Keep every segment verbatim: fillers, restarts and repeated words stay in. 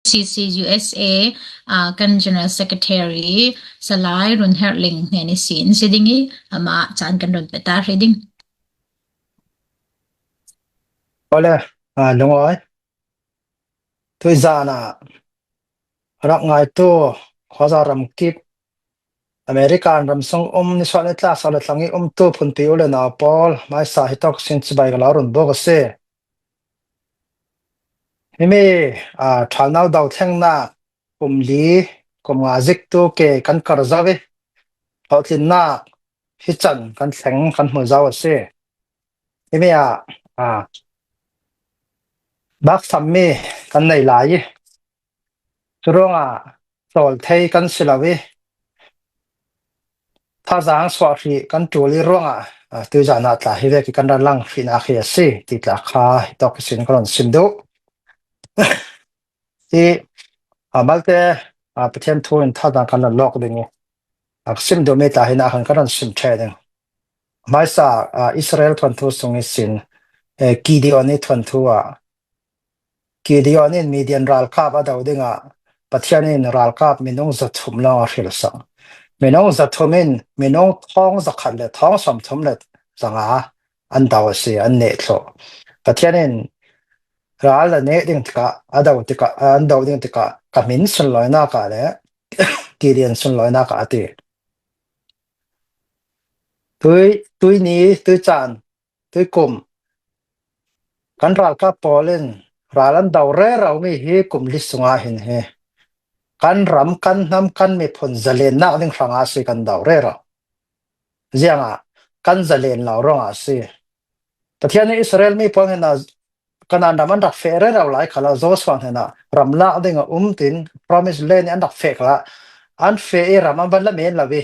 C C U S A, ah, kan General Secretary Salai Run Herh Ling hnen i sin si ding i, amah caan kan run pia ta hrih ding. Awle, ah, Lungawi. Tuizan ah rak ngaitu khuaza ramkip American ramsung um nisual nitlak sual le tlang i umtu phunpi u le nau pawl, hmaisa hi tawk sin cibai ka lo run bawk a si. Himi, ah, ṭhalnau dothlengnak kum li, kum nga ziktu ke kan kar zo i, hlawhtlinnak hi can kan thleng kan hmu zo a si. Himi ah, ah, baksammi kan nei lai i, cu ruangah sawl thei kan si lo i, thazaang suah hrih kan ṭul i ruangah, ah, tuizan ah tla hi vek i kan ral lang hrihnak hi a si ti tla kha hi tawk i sin ka run sim duh. Hi, ah, malte, ah, Pathian thu in thazaang kan run lawk ding i, ah, ka sim duhmi tla hi nak khan ka run sim ṭheh ding. Hmaisa, ah, Israel thuanthu sung i sin, eh, Gideon i thuanthu ah, Gideon in Midian ralkap a do dingah Pathian in ralkap minung zathum lawng a hrilsak. Minung zathum in minung thawng zakhat le thawng sawmthum le zanga an do a si, an neh thluh. Pathian in ral a neh ding tikah, a do tikah, an do ding tikah ka hmin sunlawinak ah le Gideon sunlawinak ah a ti. Tui, tuini, tuicaan, tuikum kan ralkap pawl in ral an do rero mi hi kum li sungah hin hi kan ram, kan hnam, kan miphun zalennak ding hrangah a si kan do rero. Ziangah kan zalen lo ruangah a si. Pathian in Israel mi pawl hnenah Kanaan ram an rak feh rero lai khalah Joshua hnenah ram lak ding a um tin Promise Land i an rak feh khalah an feh i ram an van la men lo i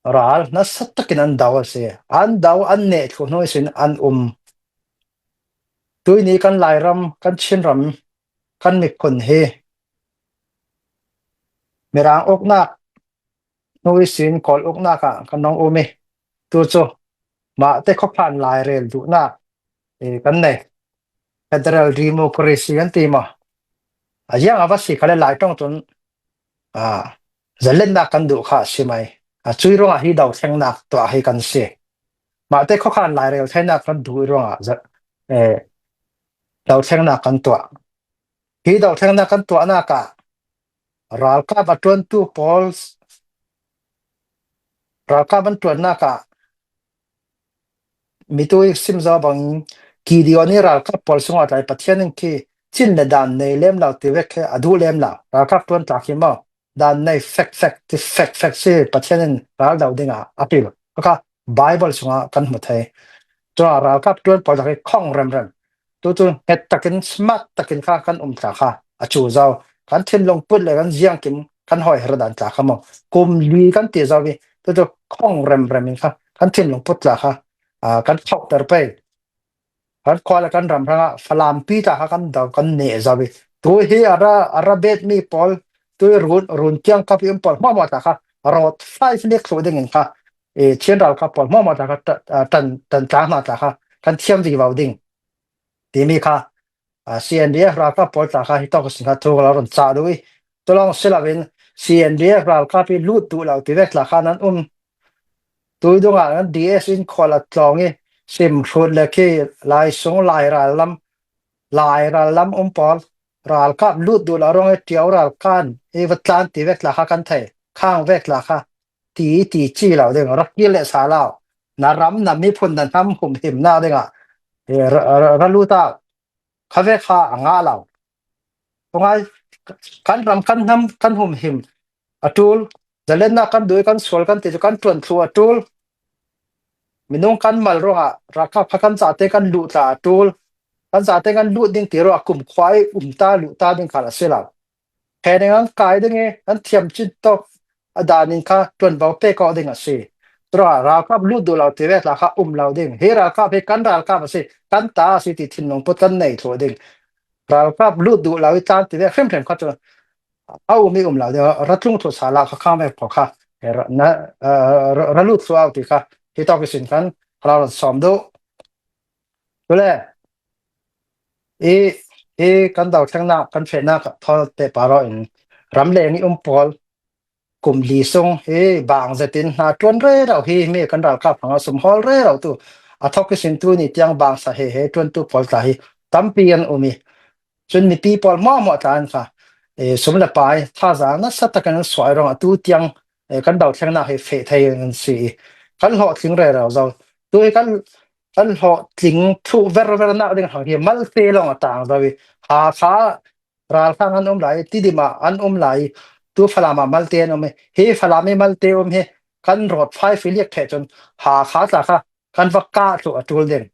ral nasa takin an do a si. An do, an neh thluh hnu ihsin an um. Tuini kan Lairam, kan Chinram, kan miphun hi Mirang uknak hnu ihsin Kawl uknak ah kan nong um i, tu cu mahte khuakhan lairel duhnak, eh, kan nei. Federal democracy kan ti maw? A ziang a va si kha le Lai ṭong cun, ah, zalennak kan duh kha a si mai. A cui ruangah hi dothlengnak tuah hi kan si. Mahte khuakhan lairel theinak kan duh ruangah za-, eh, dothlengnak kan tuah. Hi dothlengnak kan tuahnak ah ralkap a ṭuantu pawl, ralkap an ṭuannak ah mitu i sim zo bangin Gideon i ralkap pawl sungah tlai Pathian in khi cin le dan nei lem lo ti vek khi a duh lem lo. Ralkap ṭuan tla khi maw, dan nei fek fek, ti fek fek si Pathian in ral do dingah a hril. Kha Bible sungah kan hmu thei. Cun ralkap ṭuan pawl tla khi khong remrem. Tu cu hnget takin, smart takin kha kan um tla kha a cu zo. Kan thinlung put le kan ziangkim kan hawi her dan tla kha maw, kum li kan ti zo i, tu cu khong remrem in kha kan thinlung put tla kha, ah, kan khauhter pei. Kan khua le kan ram hrangah Falampi tla kha kan do, kan neh zo i. Tu hi a ra, a ra bet mi pawl, tu i run, run tiang kap i um pawl hmuahhmuah tla kha road five lik thluh ding in kha, eh, Chin ralkap pawl hmuahhmuah tla kha ta-, ah, tan, tan tla hna tla kha kan thiam vivo ding timi kha, ah, C N D F ralkap pawl tla kha hi tawk sin kha thu ka lo run cah duh i, cu lawng si loin C N D F ralkap i lut duh lo ti vek tla kha nan um. Tui dungah nan D S in khual a tlawng i sim hrut le khi Lai sung, Lai ral lam, Lai ral lam um pawl ralkap lut duh lo ruang i ṭio ralkan i va tlan ti vek tla kha kan thei. Khang vek tla kha ti, ti ci lo ding, rak kil le sa lo. Na ram, na miphun, na hnam humhimnak dingah, eh, ra, ra, ra lut au. Kha vek kha a ngah lo. Tungai kan ram, kan hnam, kan humhim a ṭul. Zalennak kan duh i, kan sual kan ti cu kan ṭuan thluh a ṭul. Minung kan mal ruangah ralkap kha kan zate kan luh tla a ṭul. Kan zate kan lut ding ti ruangah kumkhua i um ta, luh ta ding khal a si lo. Khe ning an kai ding i, an thiam cin tawk a dan in kha ṭuanvo pek awk ding a si. Curuangah ralkap lut duh lo ti vek tla kha um lo ding. Hi ralkap hi kan ralkap a si, kan ta a si ti thinlung put kan nei thluh ding. Ralkap lut duh lo i tlan ti vek hrimhrim kha cu a um i um lo ding. Ra tlung thluh sa lo kha khang vek pawl kha, eh, ra, na, eh, ra, ra lut thluh au ti kha hi tawk ihsin kan ka lo sawm duh. Cule i, hi kan dothlenna kan fehna ka thawl te paro in ramleng i um pawl kum li sung hi bang zetin hna tuan rero hi mi kan ralkap hmanga sum hawl rero tu a thok i sin tu ni tiang bang sa he he tuan tu pawl tla hi tampi an um i cun mipi pawl mawhmawh tla an kha sum le pai thazaang nasa takin an suai ruang a tu tiang kan dothlenna hi feh thei an si i kan hlawhtling rero zo. Tu hi kan kan hlawhtling thluh ververnak ding hang hi malte lawng a tang zo i Hakha ralhrang an um lai, Tidim ah an um lai, tu Falam ah malte an um i hi Falam i malte um hi kan rawt fai filiak theh cun Hakha tla kha kan va kah thluh a ṭul ding.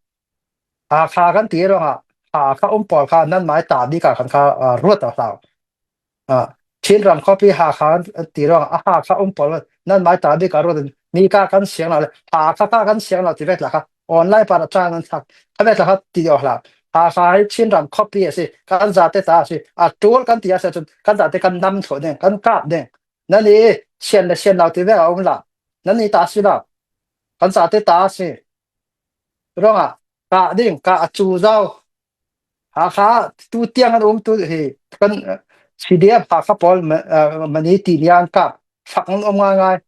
Hakha kan ti ruangah Hakha um pawl kha nan mai ta bik ah kan kha ruat a hlau. Chin ram khuapi Hakha kan ti ruangah a Hakha um pawl nan mai ta bik ah ruat in mi ka kan siang lo le Hakha ka kan siang lo ti vek la kha online par a ṭang nan thak kha vek la kha ti deuh hlau. Hakha hi Chin ram khuapi a si kan zate ta a si a ṭul kan ti a si cun kan zate kan nam thluh ding kan kap ding. Nan i sian le sian lo ti vek a um la nan i ta si lo kan zate ta a si. Ruangah kah ding kah a cu zo. Hakha tu tiang an um tu hi kan C D F Hakha pawl mani ti nia an kap fak an um ngaingai.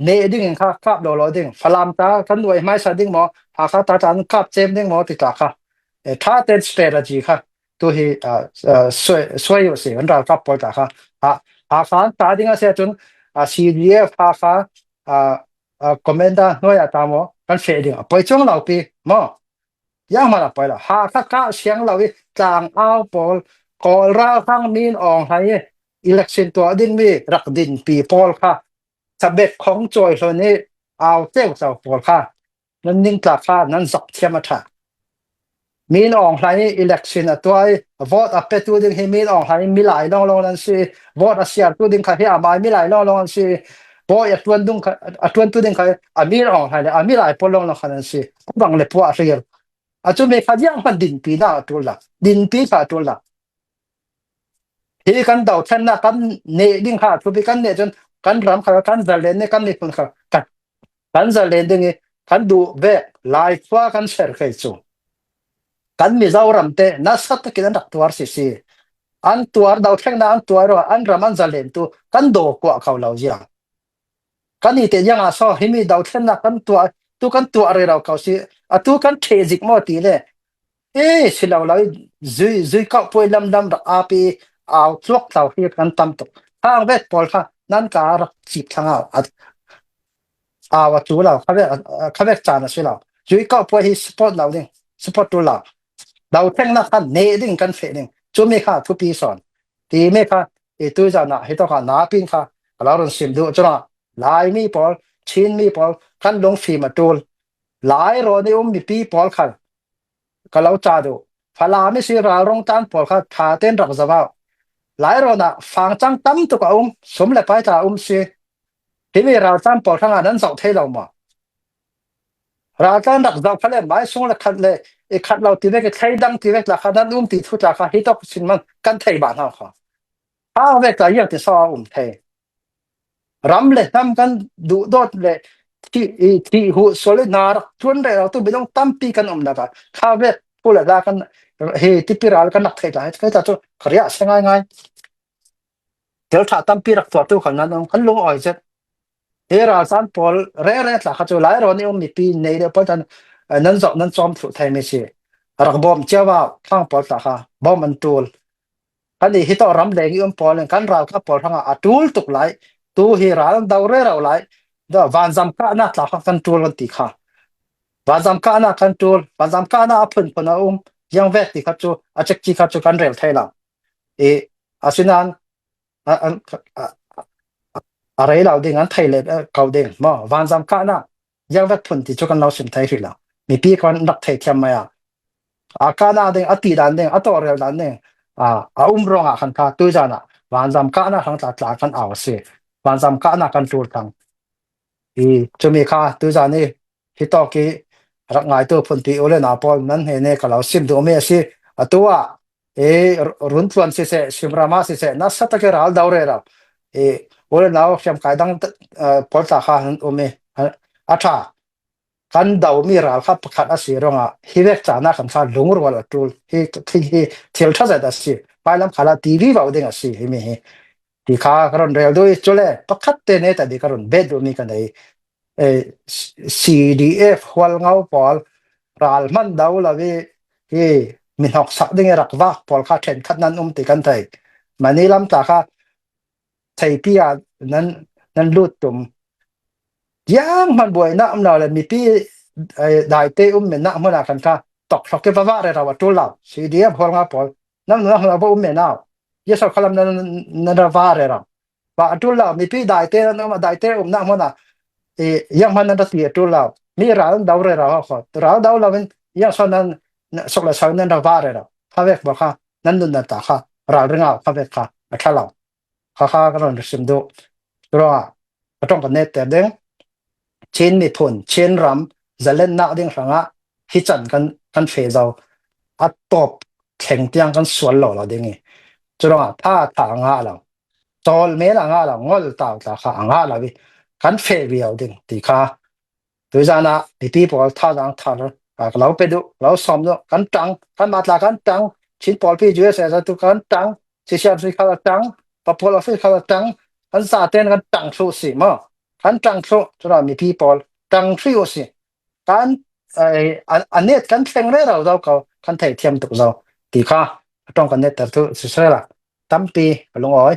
Neh ding in kha kap lo lo ding Falam ta kan nuai hmaisa ding maw Hakha ta ta an kap cem ding maw ti ta kha ṭha ten strategy kha tu hi suai uh si kan ralkap pawl ta kha Hakha an ta ding a si cun C D F Hakha commander hnuai ah ta maw kan feh ding a poi cuang lo pi maw. Yang hmanh a poi lo Hakha kah siang lo i tlang au pawl Kawl ralhrang min awng hlai i election tuah ding mi rak dinpi pawl kha sabek khong cawi hlon i au teu tau pawl kha nan ning tla kha nan zak thiam a ṭha. Min awng hlai i election a tuai vote a petu ding hi min awng hlai i milai lawnglawng nan si vote a siartu ding kha hi a mai milai lawnglawng an si bawi a ṭuan dung kha a ṭuantu ding kha a min awng hlai le a milai pawl lawnglawng kha nan si a bang le puah a hrir. A cumi kha ziang hman dinpi na a ṭul la dinpi kha a ṭul la. Hi kan dothlenna kan neh ding kha thupi kan neh cun kan ram kha kan zalen nih kan miphun kha kan kan zalen ding i kan duh vek Lai khua kan ser kei cu kan Mizoram te nasa takin an rak tuar sisi. An tuar dothlenna an tuar ruah an ram an zalen tu kan daw kuah kho lo ziang. Kan i te ziangah saw himi dothlenna kan tuah tu kan tuah rero ko si a tu kan ṭheh zik maw ti le e si lo lo i zui zui kauh puai lamlam rak api au tluak tlau hi kan tam tuk. Khang vek pawl kha nan ka rak cip thlang au a au a tu lo kha vek kha vek caan a si lo. Zui kauh puai hi support lo ding support tu lo. Dothlenna kha neh ding kan feh ding cumi kha thupi sawn. Timi kha i tuizan ah hi tawkah napin kha ka lo run sim duh cun ah Laimi pawl, Chinmi pawl kan lungfim a ṭul. Lai rawn i um mipi pawl khal ka lo ca duh. Falam i si ralrung tan pawl kha ṭha tein rak zoh au. Lai rawn ah fangcang tam tuk a um, sum le pai tla a um si. Himi raltlan pawl hrangah nan zoh thei lo maw? Raltlan rak zoh kha le mai sung le khat le i khat lo ti vek i thleidang ti vek tla kha nan um ti thu tla kha hi tawk sin man kan thei bah hna kha. Kha vek tla iang ti so a um thei. Ram le hnam kan duhdawt le thih huh sual i na rak ṭuan rero tu minung tampi kan um laka kha vek pu le hla kan hi tipi ral kan rak thei tla hi tla cu ka riah se ngaingai. Thil ṭha tampi rak tuahtu kha nan um kan lungawi zet. Hi ralsan pawl rere tla kha cu Lairawn i um mipi nei deuh pawl tan nan zoh nan cawm thluh thei mi si. Rak bawm cio ah thlang pawl tla kha bawm an ṭul. Kan i hi tawh ram leng i um pawl in kan ralkap pawl hrangah a ṭul tuk lai. Tu hi ral an do rero lai. Vanzam kahna tla kha kan ṭul kan ti kha. Vanzam kahna kan ṭul, vanzam kahna a phunphun a um, ziang vek ti kha cu a cekci kha cu kan rel thei lo. I asinain a rei lo ding an thei le ko ding maw? Vanzam kahna ziang vek phun ti cu kan lo sim thei hrih lo. Mipi kan rak thei thiam mai a, a kahna ding, a ti dan ding, a tawhrel dan ding a um ruangah khan kha tuizan ah vanzam kahna hrang tla tla kan au a si. Vanzam kahna kan ṭul thlang. I cumi kha tuizan i hi tawk i rak ngaitu phunpi u le nau pawl nan hne ne ka lo sim duhmi a si. Atu ah i run tluan siseh, simrama siseh, nasa tak i ral do rero i u le nau hriamkai dang pawl tla kha an um i a ṭha. kan do mi ral kha pakhat a si ruangah hi vek caan ah khan kha lungrual a ṭul hi, hi, hi thil ṭha zet a si. Hmailam khalah ti vivo ding a si hi mi hi. Ti kha ka run rel duh i, cule pakhat te ne ta di ka run bet duh mi ka nei. Eh, C D F Hualngo pawl ral hman do lo i, hi mi hnoksak ding i rak vak pawl kha ṭhenkhat nan um ti kan thei. Mani lam ta kha theipi ah nan, nan lut tum. Zianghman buaina um lo le mipi, eh, daite um menna hmun ah khan kha tawk hlawk i va vak rero a ṭul lo. C D F Hualngo pawl, nam nuna hmun ah va um menna. Yeso khalam nan, nan ra vak rero. Va a ṭul lo, mipi daite nan um a, daite umna hmun ah, eh, zianghman nan ra ti a ṭul lo. Mi ral do rero a khaw. Ral do lo in ziangso nan, nan suk le sau nan ra vak rero. Kha vek pawl kha, nan nunna ta kha, ral ringau kha vek kha, a ṭha lo. Kha kha ka rawn sim duh. Churuangah ka ṭawng kan netter ding. Chin miphun, Chin ram, zalennak ding hrangah hi chan kan, kan fe zo. A tawp thleng tiang kan sual lo lo ding i. Churuangah tha, tha a ngah lo. Chawl mel a ngah lo, ngol tau tla kha a ngah lo i. Kan fe viau ding ti kha. Tuizan ah mipi pawl thazaang thar, ah, ka lo pe duh, lo sawm duh, kan ṭang, kanmah tla kan ṭang, Chin pawlpi U S A zatu kan ṭang, C C R C kha la ṭang, Papual office kha la ṭang, kan zaten kan ṭang thluh si maw? Kan ṭang thluh, chuan mipi pawl ṭang thluh si. Kan, eh, a, a net kan thleng rero zo ko, kan thei thiam tuk zo. Ti kha, a ṭawng kan netter thu si sela. Tampi, ka lungawi.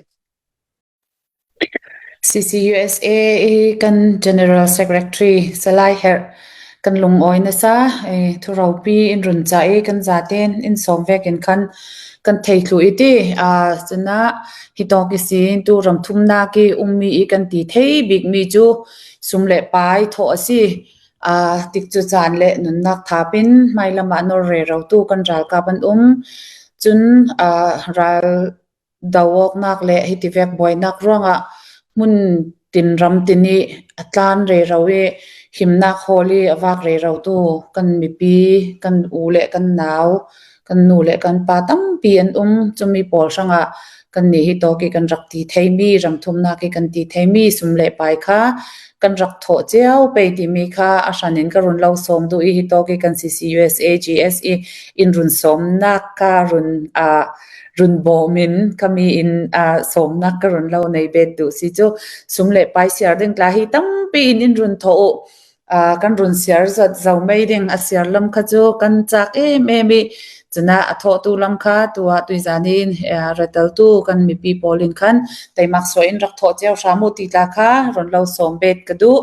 C C U S A i kan General Secretary Salai Herh kan lungawi nasa, eh, thu ropi in run chah i kan zaten in sawm vekin khan kan thei thluh i ti, a, chuna hi tawk i sin tu ram thumnak i um mi i kan ti thei bik mi chu sum leh pai thawh a si. A, tikcu chan leh nunnak thapin hmai lamah nawr rero tu kan ralkap an um. Chun, a, ral do awknak leh hitivek buainak ruangah hmun tin ram tin i a tlan rero i himnak hawl i a vak rero tu kan mipi, kan u leh kan nau, kan nu leh kan pa tampi an um. Chumi pawl hrangah kan nih hi tawk i kan rak ti thei mi, ram thumnak i kan ti thei mi sum leh pai kha kan rak thawh chiau pei ti mi kha a hranin ka run lo sawm duh i hi tawk i kan C C U S A G S i in run sawmnak ka run, a, run bawmin ka mi in, a, sawmnak ka run lo nei bet duh si chu sum leh pai siar ding tla hi tampi in in run thawh uh, a, kan run siar zat zo mai ding a siar lam kha chu kan chak em em i chuna a thawhtu lam kha tua tuizanin, a, reteltu kan mipi pawlin khan taimak suah in rak thawh chiau hram uh ti tla kha run lo sawm bet ka duh.